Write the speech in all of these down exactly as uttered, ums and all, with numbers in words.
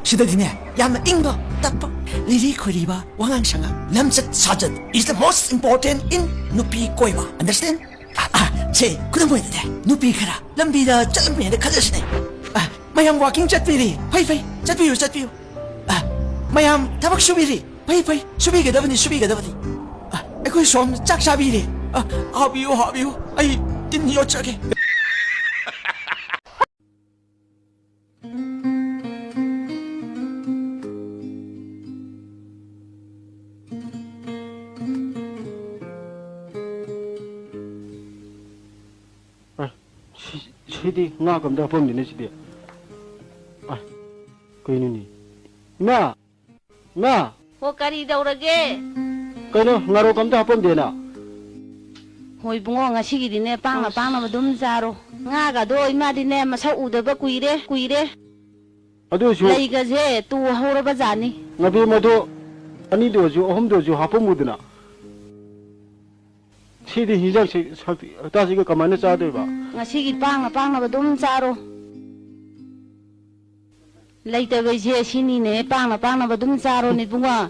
ꯁꯤꯗꯗꯤꯅꯦ, ꯌꯥꯝꯅ ꯏꯪꯕ ꯇꯞꯄ, ꯂꯤꯔꯤ ꯈꯣꯏꯔꯤꯕ ꯋꯥꯉꯥꯡ ꯁꯉꯥꯡ, ꯂꯝꯆꯠ ꯁꯥꯖꯠ is the most important in ꯅꯨꯄꯤ ꯀꯣꯏꯕ꯫ Understand? ꯑ, ꯑ, ꯁꯦ, ꯈꯨꯗꯝ ꯑꯣꯏꯅꯅꯦ, ꯅꯨꯄꯤ ꯈꯔ ꯂꯝꯕꯤꯗ ꯆꯠꯂꯝꯃꯦꯅ ꯈꯜꯂꯁꯤꯅꯦ꯫ ꯑ, ꯃꯌꯥꯝ walking ꯆꯠꯄꯤꯔꯤ, ꯐꯩ, ꯐꯩ, ꯆꯠꯄꯤꯌꯨ, ꯆꯠꯄꯤꯌꯨ꯫ ꯑ, ꯃꯌꯥꯝ ꯊꯕꯛ ꯁꯨꯕꯤꯔꯤ, ꯐꯩ, ꯐꯩ, ꯁꯨꯕꯤꯒꯗꯕꯅꯤ, ꯁꯨꯕꯤꯒꯗꯕꯅꯤ꯫ ꯑ, ꯑꯩꯈꯣꯏ ꯁꯣꯝ ꯆꯥꯛ ꯆꯥꯕꯤꯔꯤ꯫ ꯑ, ꯍꯥꯎꯕꯤꯌꯨ, ꯍꯥꯎꯕꯤꯌꯨ, ꯑꯩ ꯇꯤꯟ ꯌꯣꯠꯆꯒꯦ꯫ ꯑ, ꯁꯤ-, ꯁꯤꯗꯤ ꯉꯥ ꯀꯝꯗ ꯍꯥꯄꯝꯗꯦꯅꯦ ꯁꯤꯗꯤ꯫ ꯑ, ꯀꯩꯅꯣꯅꯦ? ꯏꯃꯥ! ꯏꯃꯥ! ꯍꯣ, ꯀꯔꯤ ꯇꯧꯔꯒꯦ? ꯀꯩꯅꯣ, ꯉꯥꯔꯣꯛ ꯑꯝꯇ ꯍꯥꯞꯄꯝꯗꯦꯅ? ꯍꯣꯏ ꯏꯕꯨꯡꯉꯣ, ꯉꯁꯤꯒꯤꯗꯤꯅꯦ, ꯄꯥꯡꯅ ꯑꯁ꯫ ꯄꯥꯡꯅꯕ ꯑꯗꯨꯝ ꯆꯥꯔꯣ꯫ ꯉꯥꯒꯗꯣ ꯏꯃꯥꯗꯤꯅꯦ, ꯃꯁꯛ ꯎꯗꯕ ꯀꯨꯏꯔꯦ, ꯀꯨꯏꯔꯦ꯫ ꯑꯗꯨ ꯑꯣꯏꯁꯨ ꯂꯩꯒꯁꯦ ꯇꯨ ꯍꯧꯔꯕ ꯖꯥꯠꯅꯤ꯫ ꯉꯥꯕꯦꯝ ꯑꯗꯣ ꯑꯅꯤꯗ ꯑꯣꯏꯁꯨ, ꯑꯍꯨꯝꯗ ꯑꯣꯏꯁꯨ ꯍꯥꯞꯄꯝꯃꯨꯗꯅ꯫ ꯁꯤꯗꯤ ꯍꯤꯟꯖꯥꯡꯁꯤ ꯁꯛ-, ꯁꯛꯇꯥꯁꯤꯒ ꯀꯃꯥꯏꯅ ꯆꯥꯗꯣꯏꯕ? ꯉꯁꯤꯒꯤ ꯄꯥꯡꯅ ꯄꯥꯡꯅꯕ ꯑꯗꯨꯝ ꯆꯥꯔꯣ꯫ ꯂꯩꯇꯕꯩꯁꯦ ꯁꯤꯅꯤꯅꯦ, ꯄꯥꯡꯅ ꯄꯥꯡꯅꯕ ꯑꯗꯨꯝ ꯆꯥꯔꯣꯅꯦ ꯏꯕꯨꯡꯉꯣ꯫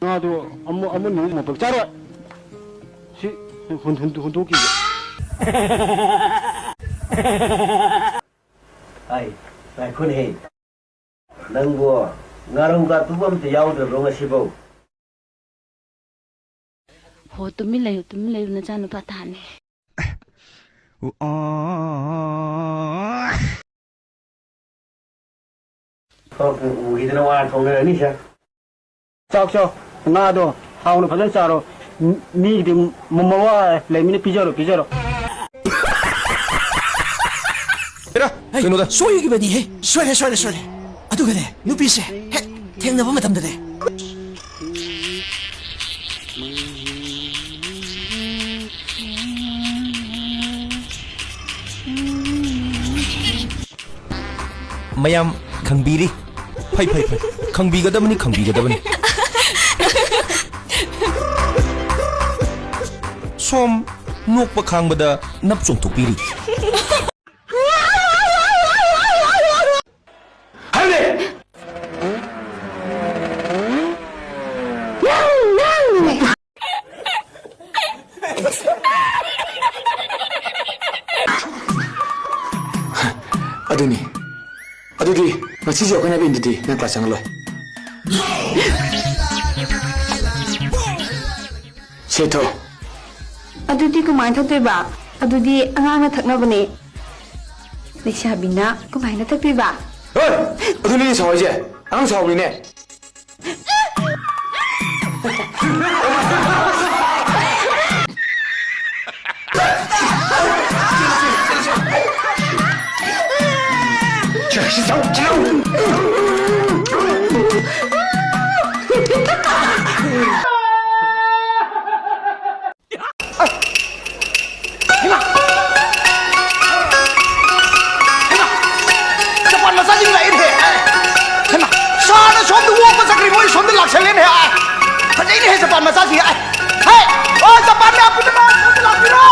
ꯉꯥꯗꯣ ꯑꯃ-, ꯑꯃꯅꯤ ꯑꯃꯨꯛ ꯃꯄꯪ ꯆꯥꯔꯣꯏ꯫ ꯁꯤ ꯍꯨꯟ-, ꯍꯨꯟ-, ꯍꯨꯟꯗꯣꯛꯈꯤꯒꯦ꯫ ꯑꯩ, ꯉꯥꯏꯈꯣꯅꯦꯍꯦ꯫ ꯅꯪꯕꯨ ꯉꯥꯔꯧ ꯀꯥꯇꯨꯕ ꯑꯝꯇ ꯌꯥꯎꯗ꯭ꯔꯕ꯭ꯔꯣ ꯉꯁꯤꯕꯧ? ꯍꯣ, ꯇꯨꯃꯤꯟ ꯂꯩꯌꯨ, ꯇꯨꯃꯤꯟ ꯂꯩꯌꯨ, ꯅꯆꯥꯅꯨꯄꯥ ꯇꯥꯅꯤ꯫ ꯎ-, ꯑꯥ꯫ ꯊꯣꯛ ꯎꯈꯤꯗꯅ ꯋꯥ ꯊꯣꯛꯅꯔꯅꯤ ꯁꯥꯔ꯫ ꯆꯥꯎ, ꯆꯥꯎ, ꯉꯥꯗꯣ ꯍꯥꯎꯅ ꯐꯖꯅ ꯆꯥꯔꯣ꯫ ꯃꯤ-, ꯃꯤꯒꯤꯗꯤ ꯃ-, ꯃꯋꯥ ꯂꯩꯃꯤꯅ ꯄꯤꯖꯔꯣ, ꯄꯤꯖꯔꯣ꯫ ꯍꯦꯔꯥ, ꯍꯩ, ꯀꯩꯅꯣꯗ꯫ ꯁꯣꯏꯈꯤꯕꯅꯤꯍꯦ꯫ ꯁꯣꯏꯔꯦ, ꯁꯣꯏꯔꯦ, ꯁꯣꯏꯔꯦ꯫ ꯑꯗꯨꯒꯅꯦ, ꯅꯨꯄꯤꯁꯦ ꯍꯦꯛ ꯊꯦꯡꯅꯕ ꯃꯇꯝꯗꯅꯦ꯫ ꯃꯌꯥꯝ ꯈꯪꯕꯤꯔꯤ꯫ ꯐꯩ, ꯐꯩ, ꯐꯩ꯫ ꯈꯪꯕꯤꯒꯗꯕꯅꯤ, ꯈꯪꯕꯤꯒꯗꯕꯅꯤ꯫ ꯁꯣꯝ ꯅꯣꯛꯄ ꯈꯥꯡꯕꯗ ꯅꯞ ꯆꯣꯡꯊꯣꯛꯄꯤꯔꯤ꯫ ꯑꯗꯨꯅꯤ꯫ ꯑꯗꯨꯗꯤ ꯉꯁꯤꯁꯦ ꯑꯩꯈꯣꯏꯅ ꯏꯟꯗꯨꯗꯤ ꯅꯪ ꯀ꯭ꯂꯥꯁ ꯆꯪꯍꯜꯂꯣꯏ꯫ ꯁꯦ ꯊꯣ꯫ ꯑꯗꯨꯗꯤ ꯀꯃꯥꯏꯅ ꯊꯛꯇꯣꯏꯕ? ꯑꯗꯨꯗꯤ ꯑꯉꯥꯡꯅ ꯊꯛꯅꯕꯅꯦ꯫ ꯂꯩꯁꯥꯕꯤꯅ ꯀꯃꯥꯏꯅ ꯊꯛꯇꯣꯏꯕ? ꯍꯦ! ꯑꯗꯨꯅꯤꯅꯦ ꯁꯥꯎꯔꯤꯁꯦ꯫ ꯑꯉꯥꯡ ꯁꯥꯎꯕꯅꯤꯅꯦ꯫ ꯍꯩꯃꯥ! ꯍꯩꯃꯥ! ꯖꯄꯥꯟ ꯃꯆꯥꯁꯤꯡ ꯂꯥꯛꯏꯅꯦꯍꯦ! ꯍꯩꯃꯥ! ꯁꯥꯅ ꯁꯣꯝꯗ ꯑꯣꯛꯄ ꯆꯠꯈ꯭ꯔꯦ, ꯃꯣꯏ ꯁꯣꯝꯗ ꯂꯥꯛꯁꯜꯂꯦꯅꯦꯍꯦ! ꯐꯖꯩꯅꯦꯍꯦ, ꯖꯄꯥꯟ ꯃꯆꯥꯁꯤꯡ! ꯍꯦ! ꯑꯣ, ꯖꯄꯥꯟ ꯃꯌꯥꯝ ꯄꯨꯝꯅꯃꯛ ꯁꯣꯝꯗ ꯂꯥꯛꯄꯤꯔꯣ!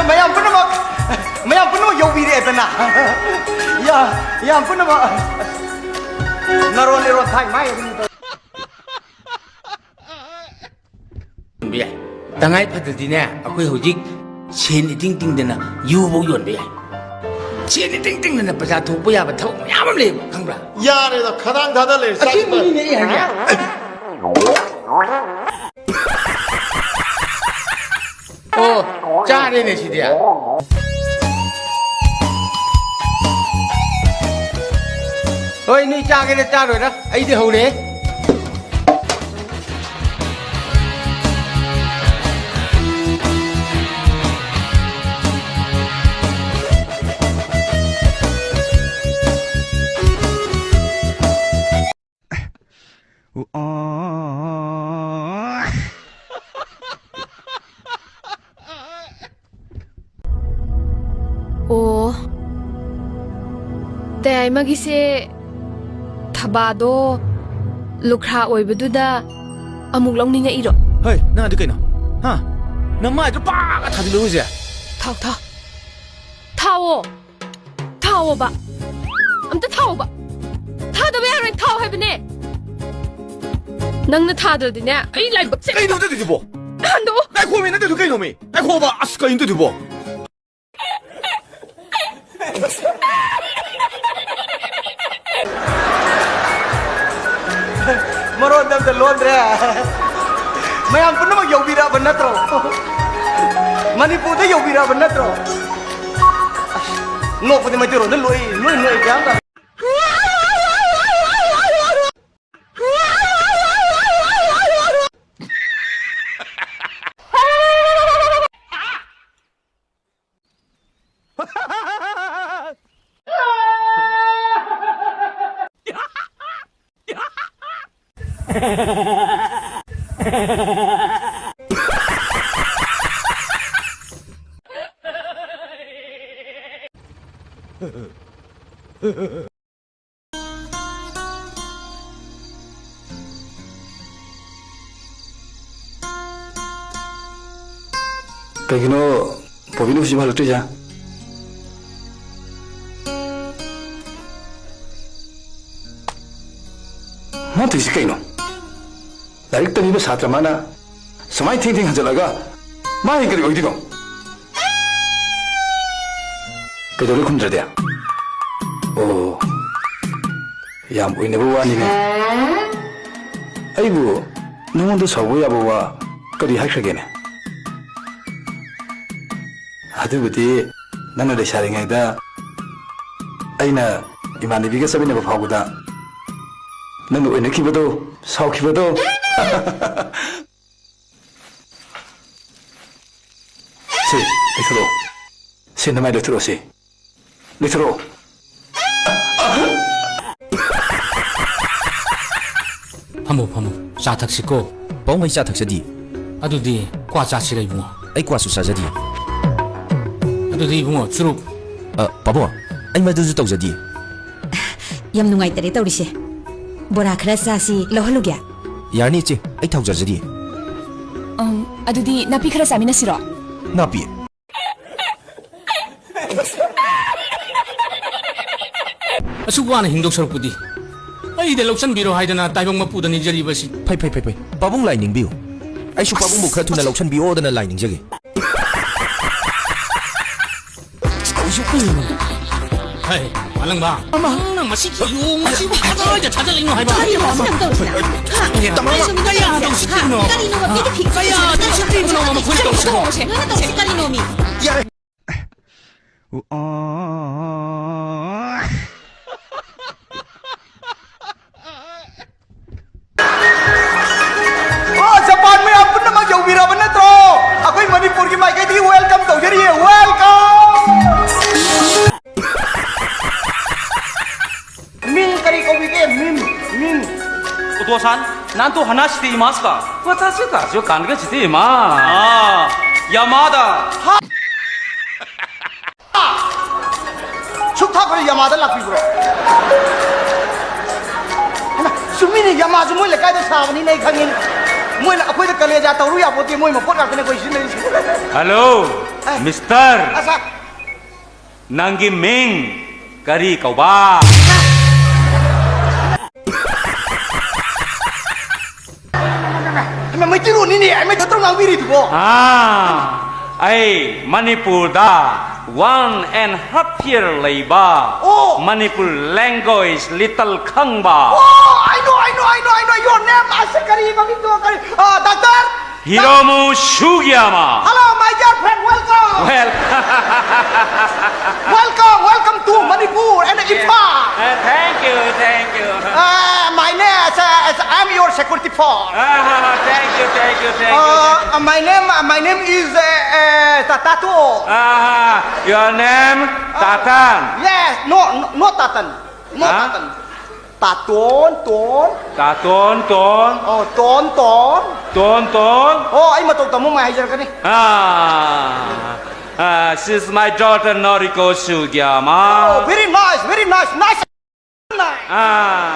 ꯃꯌꯥꯝ ꯄꯨꯝꯅꯃꯛ, ꯃꯌꯥꯝ ꯄꯨꯝꯅꯃꯛ ꯌꯧꯕꯤꯔꯛꯑꯦꯗꯅ꯫ ꯌꯥ-, ꯌꯥꯝ ꯄꯨꯝꯅꯃꯛ ꯅꯔꯣꯟ ꯅꯔꯣꯟ ꯊꯥꯏ ꯃꯥꯏ ꯑꯗꯨꯝ ꯇꯧ-, ꯌꯣꯟꯕ ꯌꯥꯏ꯫ ꯇꯉꯥꯏ ꯐꯗ꯭ꯔꯗꯤꯅꯦ, ꯑꯩꯈꯣꯏ ꯍꯧꯖꯤꯛ ꯁꯦꯟ ꯏꯇꯤꯡ ꯇꯤꯡꯗꯅ ꯌꯨꯕꯧ ꯌꯣꯟꯕ ꯌꯥꯏ꯫ ꯁꯦꯟ ꯏꯇꯤꯡ ꯇꯤꯡꯗꯅ ꯄꯩꯁꯥ ꯊꯣꯛꯄ ꯌꯥꯕ ꯊꯕꯛ ꯃꯌꯥꯝ ꯑꯃ ꯂꯩꯌꯦꯕ, ꯈꯪꯕ꯭ꯔꯥ? ꯌꯥꯔꯦꯗ, ꯈꯗꯥꯡ ꯊꯥꯗ ꯂꯩꯔꯦ, ꯆꯥꯛ ꯑꯁꯦꯡꯕꯅꯤꯅꯦ ꯑꯩ ꯍꯥꯏꯁꯦ꯫ ꯑꯣ, ꯆꯥꯔꯦꯅꯦ ꯁꯤꯗꯤ꯫ ꯍꯣꯏ, ꯅꯣꯏ ꯆꯥꯒꯦꯔꯥ ꯆꯥꯔꯣꯏꯔꯥ? ꯑꯩꯗꯤ ꯍꯧꯔꯦ꯫ ꯑꯣ, ꯇꯌꯥꯏꯃꯒꯤꯁꯦ ꯊꯕꯥꯗꯣ ꯂꯨꯈ꯭ꯔꯥ ꯑꯣꯏꯕꯗꯨꯗ ꯑꯃꯨꯛ ꯂꯧꯅꯤꯡꯉꯛꯏꯔꯣ? ꯍꯩ, ꯅꯪ ꯑꯗꯨ ꯀꯩꯅꯣ? ꯍꯥ? ꯅꯃꯥꯏꯗꯣ ꯄꯥꯛ ꯊꯥꯖꯤꯜꯂꯨ ꯍꯧꯖꯤꯛ꯫ ꯊꯥꯎ, ꯊꯥꯎ꯫ ꯊꯥꯎꯑꯣ꯫ ꯊꯥꯎꯑꯣꯕ꯫ ꯑꯝꯇ ꯊꯥꯎꯑꯣꯕ꯫ ꯊꯥꯗꯕ ꯌꯥꯔꯣꯏ꯫ ꯊꯥꯎ ꯍꯥꯏꯕꯅꯦ꯫ ꯅꯪꯅ ꯊꯥꯗ꯭ꯔꯗꯤꯅꯦ, ꯑꯩ ꯂꯥꯏꯕꯛꯁꯦ ꯀꯩꯅꯣ ꯅꯪ ꯇꯧꯔꯤꯗꯨꯕꯣ? ꯍꯟꯗꯣꯛꯑꯣ꯫ ꯉꯥꯏꯈꯣꯃꯤ, ꯅꯪ ꯇꯧꯔꯤꯗꯨ ꯀꯩꯅꯣ? ꯉꯝꯃꯤ꯫ ꯉꯥꯏꯈꯣꯕ, ꯑꯁ, ꯀꯩꯅꯣ ꯇꯧꯗꯨꯕꯣ? ꯃꯔꯣꯟꯗꯤ ꯑꯝꯇ ꯂꯣꯟꯗ꯭ꯔꯦ꯫ ꯃꯌꯥꯝ ꯄꯨꯝꯅꯃꯛ ꯌꯧꯕꯤꯔꯛꯑꯕ ꯅꯠꯇ꯭ꯔꯣ? ꯃꯅꯤꯄꯨꯔꯗ ꯌꯧꯕꯤꯔꯛꯑꯕ ꯅꯠꯇ꯭ꯔꯣ? ꯑꯁ, ꯅꯣꯛꯄꯗꯤ ꯃꯩꯇꯩꯔꯣꯟꯗ ꯂꯣꯏ, ꯂꯣꯏ ꯅꯣꯛꯏ, ꯒ꯭ꯌꯥꯟ ꯇꯥꯗꯦ꯫ ꯀꯩꯒꯤꯅꯣ ꯕꯣꯕꯤꯅ ꯍꯧꯖꯤꯛ ꯍꯜꯂꯛꯇ꯭ꯔꯤꯁꯦ? ꯃꯥ ꯇꯧꯔꯤꯁꯦ ꯀꯩꯅꯣ? ꯂꯥꯏꯔꯤꯛ ꯇꯝꯃꯤꯕ ꯁꯥꯇ꯭ꯔ ꯃꯥꯅ ꯁꯨꯃꯥꯏꯅ ꯊꯦꯡ ꯊꯦꯡ ꯍꯟꯖꯤꯜꯂꯒ ꯃꯥ ꯍꯌꯦꯡ ꯀꯔꯤ ꯑꯣꯏꯗꯣꯏꯅꯣ? ꯀꯩꯗꯧꯔꯦ ꯈꯨꯝꯗ꯭ꯔꯗꯤ? ꯑꯣ, ꯌꯥꯝ ꯑꯣꯏꯅꯕ ꯋꯥꯅꯤꯅꯦ꯫ ꯑꯩꯕꯨ ꯅꯉꯣꯟꯗ ꯁꯥꯎꯕ ꯌꯥꯕ ꯋꯥ ꯀꯔꯤ ꯍꯥꯏꯈ꯭ꯔꯒꯦꯅꯦ? ꯑꯗꯨꯕꯨꯗꯤ ꯅꯪꯅ ꯂꯩꯁꯥꯔꯤꯉꯩꯗ ꯑꯩꯅ ꯏꯃꯥꯟꯅꯕꯤꯒ ꯆꯠꯃꯤꯟꯅꯕ ꯐꯥꯎꯕꯗ ꯅꯪꯅ ꯑꯣꯏꯅꯈꯤꯕꯗꯣ, ꯁꯥꯎꯈꯤꯕꯗꯣ꯫ ꯁꯤ, ꯂꯩꯊꯣꯔꯛꯑꯣ꯫ ꯁꯤ, ꯅꯃꯥꯏ ꯂꯩꯊꯣꯔꯛꯑꯣ, ꯁꯤ꯫ ꯂꯩꯊꯣꯔꯛꯑꯣ꯫ ꯐꯝꯃꯣ, ꯐꯝꯃꯣ꯫ ꯆꯥ ꯊꯛꯁꯤꯀꯣ꯫ ꯄꯥꯕꯨꯡ, ꯑꯩ ꯆꯥ ꯊꯛꯆꯗꯦ꯫ ꯑꯗꯨꯗꯤ ꯀ꯭ꯋꯥ ꯆꯥꯁꯤꯔ, ꯏꯕꯨꯡꯉꯣ? ꯑꯩ ꯀ꯭ꯋꯥꯁꯨ ꯆꯥꯖꯗꯦ꯫ ꯑꯗꯨꯗꯤ, ꯏꯕꯨꯡꯉꯣ, ꯆꯨꯔꯨꯞ꯫ ꯑ, ꯄꯥꯕꯨꯡ, ꯑꯩ ꯃꯗꯨꯁꯨ ꯇꯧꯖꯗꯦ꯫ ꯌꯥꯝ ꯅꯨꯡꯉꯥꯏꯇꯔꯦ ꯇꯧꯔꯤꯁꯦ꯫ ꯕꯣꯔꯥ ꯈꯔ ꯆꯥꯁꯤ, ꯂꯧꯍꯜꯂꯨꯒꯦ? ꯌꯥꯔꯅꯤ, ꯏꯆꯦ, ꯑꯩ ꯊꯥꯎ ꯆꯥꯖꯗꯦ꯫ ꯑꯝ, ꯑꯗꯨꯗꯤ ꯅꯥꯄꯤ ꯈꯔ ꯆꯥꯃꯤꯟꯅꯁꯤꯔꯣ? ꯅꯥꯄꯤ? ꯑꯁꯨꯛ ꯋꯥꯅ ꯍꯤꯡꯗꯧ ꯁꯔꯨꯛꯄꯨꯗꯤ ꯑꯩꯗ ꯂꯧꯁꯟꯕꯤꯔꯣ ꯍꯥꯏꯗꯅ ꯇꯥꯏꯕꯪ ꯃꯄꯨꯗ ꯅꯤꯖꯔꯤꯕꯁꯤ꯫ ꯐꯩ, ꯐꯩ, ꯐꯩ, ꯐꯩ꯫ ꯄꯥꯕꯨꯡ ꯂꯥꯏ ꯅꯤꯡꯕꯤꯌꯨ꯫ ꯑꯩꯁꯨ ꯄꯥꯕꯨꯡꯕꯨ ꯈꯔ ꯊꯨꯅ ꯂꯧꯁꯟꯕꯤꯌꯣꯗꯅ ꯂꯥꯏ ꯅꯤꯡꯖꯒꯦ꯫ ꯍꯩ, ꯃꯥꯂꯪꯕ꯫ ꯅꯪꯅ ꯃꯁꯤꯒꯤ ꯌꯣꯡ ꯑꯁꯤꯕꯨ ꯀꯗꯥꯏꯗ ꯊꯥꯗꯠꯂꯤꯅꯣ ꯍꯥꯏꯕ? ꯀꯔꯤꯅꯣ ꯃꯁꯤꯅ ꯇꯧꯔꯤꯁꯤꯅ? ꯍꯥ? ꯀꯔꯤꯅꯣ ꯃꯁꯤꯅ ꯇꯧꯔꯤꯁꯤꯅ? ꯀꯔꯤꯅꯣ ꯃꯤꯒꯤ ꯐꯤ ꯀꯌꯥ ꯇꯧꯁꯤꯟꯕꯅꯣ ꯃꯈꯣꯏꯅ ꯇꯧꯔꯤꯁꯤꯕꯣ? ꯅꯣꯏꯅ ꯇꯧꯔꯤꯁꯤ ꯀꯔꯤꯅꯣ ꯃꯤ? ꯌꯥꯔꯦ꯫ ꯑꯣ, ꯖꯄꯥꯟ ꯃꯌꯥꯝ ꯄꯨꯝꯅꯃꯛ ꯌꯧꯕꯤꯔꯕ ꯅꯠꯇ꯭ꯔꯣ? ꯑꯩꯈꯣꯏ ꯃꯅꯤꯄꯨꯔꯒꯤ ꯃꯥꯏꯀꯩꯗꯒꯤ welcome ꯇꯧꯖꯔꯤꯌꯦ, welcome! ꯃꯤꯡ ꯀꯔꯤ ꯀꯧꯕꯤꯒꯦ? ꯃꯤꯡ, ꯃꯤꯡ꯫ お父さん、なんと話していますか？私たちは関係しています。ああ、山田。 ꯁꯨꯛ ꯊꯥꯛꯄꯗ ꯌꯥꯃꯥꯗ ꯂꯥꯛꯄꯤꯕ꯭ꯔꯣ? ꯍꯩꯃꯥ, ꯆꯨꯝꯃꯤꯅꯦ, ꯌꯥꯃꯥꯁꯨ ꯃꯣꯏ ꯂꯩꯀꯥꯏꯗ ꯁꯥꯕꯅꯤꯅꯦ, ꯑꯩ ꯈꯪꯉꯤꯅꯦ꯫ ꯃꯣꯏꯅ ꯑꯩꯈꯣꯏꯗ ꯀꯂꯦꯖꯥ ꯇꯧꯔꯨ ꯌꯥꯄꯣꯠꯇꯦ, ꯃꯣꯏ ꯃꯄꯣꯠ ꯉꯥꯛꯇꯅꯦ ꯑꯩꯈꯣꯏ ꯁꯤꯖꯤꯟꯅꯔꯤꯁꯦ꯫ ꯍꯜꯂꯣ, ꯑꯦ꯫ ꯃꯤꯁꯇꯔ꯫ ꯑꯁ꯫ ꯅꯪꯒꯤ ꯃꯤꯡ ꯀꯔꯤ ꯀꯧꯕ? ꯍꯩꯃꯥ, ꯃꯩꯇꯩꯂꯣꯟꯅꯤꯅꯦ, ꯑꯩ ꯃꯩꯇꯩꯂꯣꯟ ꯉꯥꯡꯕꯤꯔꯤꯗꯨꯕꯣ꯫ ꯑꯥ, ꯑꯩ ꯃꯅꯤꯄꯨꯔꯗ one and half year ꯂꯩꯕ, ꯑꯣ꯫ ꯃꯅꯤꯄꯨꯔ language little ꯈꯪꯕ꯫ ꯑꯣ, I know, I know, I know, I know, your name, ꯑꯁ, ꯀꯔꯤ ꯃꯃꯤꯡꯗꯣ, ꯀꯔꯤ, ꯑ, doctor? Hiromu Sugiyama. Hello, my dear friend, welcome. Well, Welcome, welcome to Manipur and Imphal. Uh, thank you, thank you. Uh, my name, uh, uh, I'm your security force. Ah, thank you, thank you, thank you. Uh, uh, my name, uh, my name is uh, uh, Ta- Tato. Ah, your name Tatan. Yes, no, no, not Tatan. Not Huh? Tatan. Taton, ton. Taton, ton. Oh, ton, ton. Ton, ton. Oh, ꯑꯩ ꯃꯇꯧ ꯇꯝꯃꯨ ꯃꯥꯏ ꯍꯥꯏꯖꯔꯛꯀꯅꯤ꯫ Ah, ah, she's my daughter Noriko Sugiyama. Oh, very nice, very nice, nice. Ah,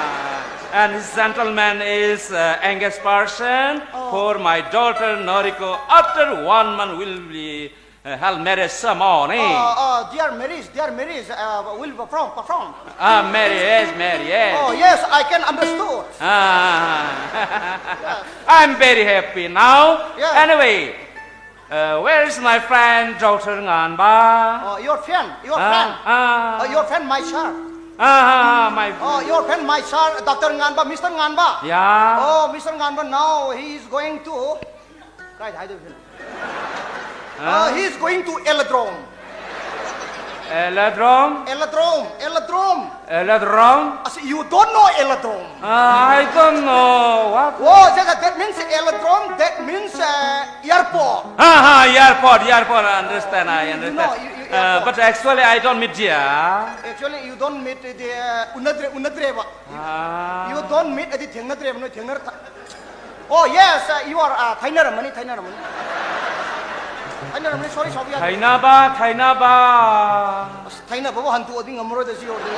and this gentleman is uh, Angus Person. Oh. For my daughter Noriko, after one month will be Uh, hal marriage ceremony. Uh, uh, their marriage, their marriage uh, will perform, perform. Ah, marriage, marriage. Oh, yes, I can understood. Ah, I'm very happy now. Yeah. Anyway, uh, where is my friend, Doctor Nganba? Oh, your friend, your Ah, friend. ah. Uh, your friend, my sir. Ah, ah, ah, my Oh, your friend, my sir, Doctor Nganba, Mister Nganba. Yeah. Oh, Mister Nganba, now he is going to. ꯀꯥꯏꯗ ꯍꯥꯏꯗꯣꯏꯕ ꯁꯤꯅ? Uh, he is going to aerodrome. Aerodrome? Aerodrome, aerodrome. Aerodrome? I say, you don't know aerodrome. Uh, I don't know what. Oh, that, that means aerodrome, that means uh, airport. Ah, ah, airport, airport, I understand, I You know, understand. you, you, Uh, airport. But actually, I don't meet here. Actually, you don't meet the uh, ꯎꯅꯗ꯭ꯔꯦ, ꯎꯅꯗ꯭ꯔꯦꯕ. Ah. You don't meet ꯑꯗꯤ ꯊꯦꯡꯅꯗ꯭ꯔꯦꯕ, ꯅꯣꯏ ꯊꯦꯡꯅꯔ ꯊ- Oh, yes, uh, you are uh, ꯊꯩꯅꯔꯝꯃꯅꯤ, ꯊꯩꯅꯔꯝꯃꯅꯤ. ꯊꯩꯅꯔꯝꯃꯅꯤ, sorry, sorry. ꯊꯩꯅꯕ, ꯊꯩꯅꯕ. ꯑꯁ, ꯊꯩꯅꯕꯕꯨ ꯍꯟꯇꯣꯛꯑꯗꯤ ꯉꯝꯃꯔꯣꯏꯗ ꯁꯤ ꯑꯣꯏꯔꯗꯤ.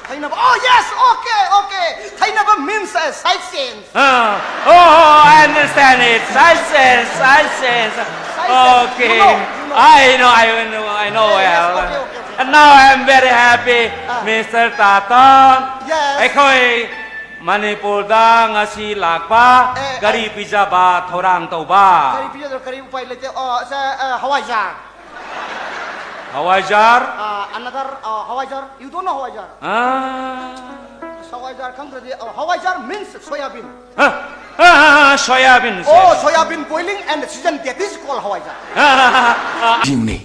ꯊꯩꯅꯕ, oh, yes, okay, okay. ꯊꯩꯅꯕ means uh, side sense. Ah. Oh, oh, I understand it. Side sense, side sense. Side sense. Okay. You know, you know. I know, I know, I know Yes, yes, well. Okay, okay, okay. And now I am very happy, Ah. Mister Taton. Yes. ꯑꯩꯈꯣꯏ ꯃꯅꯤꯄꯨꯔꯗ ꯉꯁꯤ ꯂꯥꯛꯄ ꯑꯦ, ꯒꯥꯔꯤ ꯑꯦ꯫ ꯄꯤꯖꯕ ꯊꯧꯔꯥꯡ ꯇꯧꯕ꯫ ꯀꯔꯤ ꯄꯤꯖꯗ꯭ꯔꯣ? ꯀꯔꯤ ꯎꯄꯥꯏ ꯂꯩꯇꯦ? ꯑꯣ, ꯁꯦ, ꯑ, ꯍꯋꯥꯏꯖꯥꯔ꯫ ꯍꯋꯥꯏꯖꯥꯔ? ꯑ, another, ꯑ, ꯍꯋꯥꯏꯖꯥꯔ꯫ You don't know ꯍꯋꯥꯏꯖꯥꯔ? ꯑꯥ꯫ ꯑꯁ, ꯍꯋꯥꯏꯖꯥꯔ ꯈꯪꯗ꯭ꯔꯗꯤ, ꯑ, ꯍꯋꯥꯏꯖꯥꯔ means soyabean. ꯍꯥ? ꯑꯥ, ꯑꯥ, ꯑꯥ, soyabean, ꯑꯣ, soyabean꯫ Soyabean boiling and season, that is called ꯍꯋꯥꯏꯖꯥꯔ꯫ ꯑꯥ, ꯑꯥ, ꯑꯥ, ꯑꯥ꯫ ꯌꯦꯡꯅꯦ꯫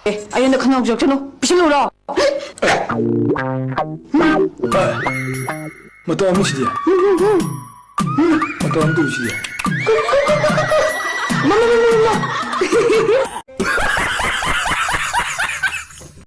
ꯑꯦ, ꯑꯩꯉꯣꯟꯗ ꯈꯟꯅꯧ ꯆꯠꯀꯅꯨ꯫ ꯄꯤꯁꯤꯜꯂꯨꯔꯣ? ꯃꯇꯧ ꯑꯃ ꯁꯤꯗꯤ꯫ ꯃꯇꯧ ꯑꯃ ꯇꯧꯁꯤꯗꯤ꯫ ꯃꯃ, ꯃꯃ, ꯃꯃ꯫